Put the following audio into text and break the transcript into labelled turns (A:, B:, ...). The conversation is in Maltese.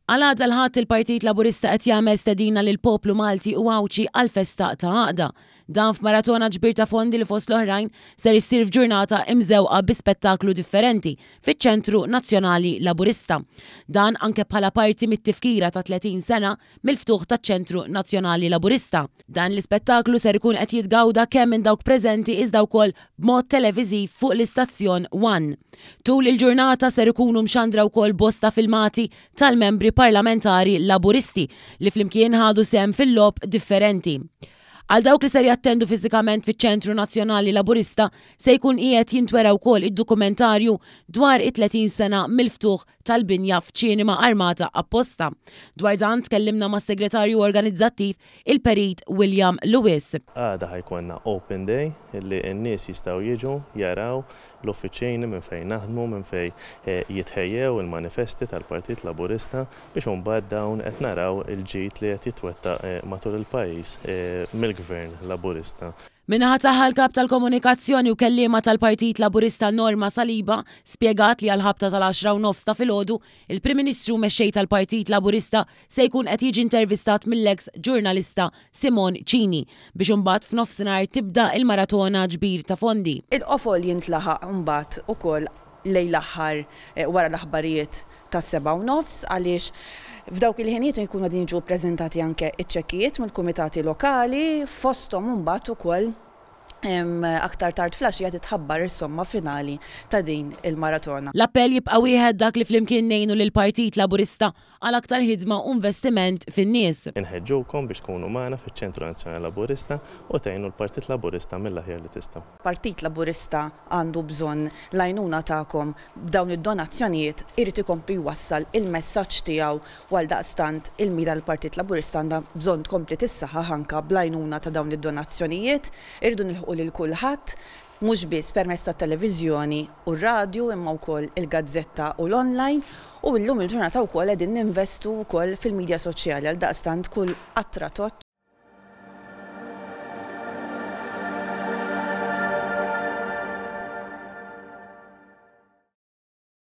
A: Għal għada l-Ħadd il-Partit Laburista qed jagħmel stedina lill-poplu Malti u Għawdxi għal festa ta' għaqda. Dan f'maratona ġbir ta' fondi li fost l-oħrajn ser issir f'ġurnata imżewqa bi spettaklu differenti fiċ-Ċentru Nazzjonali Laburista. Dan anke bħala parti mit-tifkira ta' 30 sena mill-ftuħ taċ-Ċentru Nazzjonali Laburista. Dan l-ispettaklu ser ikun qed jitgawda kemm minn dawk preżenti iżda wkoll b'mod televiżiv fuq l-istazzjon One. Tul il-ġurnata ser ikunu mxandra wkoll bosta filmati tal-membri parlamentari Laburisti li flimkien ħadu sehem fil-logħob differenti. Għal dawk li ser jattendu fiżikament fiċ-Ċentru Nazzjonali Laburista se jkun qiegħed jintwera wkoll id-dokumentarju dwar it-30 sena mill-ftuħ tal-binja f'ċinema armata apposta. Dwar dan tkellimna mas-Segretarju Organizzattiv, il-Perit William Lewis.
B: Għada ħa jkollna Open Day li n-nies jistgħu jiġu jaraw l-uffiċini minn fejn naħdmu, minn fejn jitħejjew il-manifesti tal-Partit Laburista biex imbagħad dawn qed naraw il-ġid li qed jitwettaq matul il-pajjiż mill-Gvern Laburista.
A: Min-naħa tagħha l-Kap tal-Komunikazzjoni u Kelliema tal-Partit Laburista Norma Saliba spjegat li għall-ħabta tal-għaxra u nofs ta' filgħodu, il-Prim Ministru u Mexxej tal-Partit Laburista se jkun qed jiġi intervistat mill-eks ġurnalista Simon Cini biex imbagħad f'nofsinhar tibda l-maratona ġbir ta' fondi.
C: Il-qofol jintlaħaq imbagħad ukoll lejn l-aħħar wara l-aħbarijiet tas-sebgħa u nofs għaliex f'dawk il-ħinijiet ikunu qegħdin jiġu ppreżentati anke ċ-ċekkijiet mill-kumitati lokali fosthom imbagħad ukoll aktar tard fl-għaxija titħabbar is-somma finali ta' din il-maratona.
A: L-appell jibqa' wieħed dak li flimkien ngħinu lill-Partit Laburista għal aktar ħidma u investiment fin-nies.
B: Inħeġġukom biex tkunu magħna fiċ-Ċentru Nazzjonali Laburista u tgħinu l-Partit Laburista mill-aħjar li tistgħu.
C: Partit Laburista għandu bżonn l-għajnuna tagħkom b'dawn id-donazzjonijiet irid ikompli jwassal il-messaġġ tiegħu u għaldaqstant il-mira tal-Partit Laburista għandha bżonn tkompli tissaħħaħ anke bl-għajnuna ta' dawn id-donazzjonijiet. Irridu nilħqu lil kulħadd mhux biss permezz tat-televiżjoni u r-radju imma wkoll il-gazzetta u l-online u llum il-ġurnata wkoll qegħdin ninvestu wkoll fil-midja soċjali għaldaqstant kull qatra tgħodd.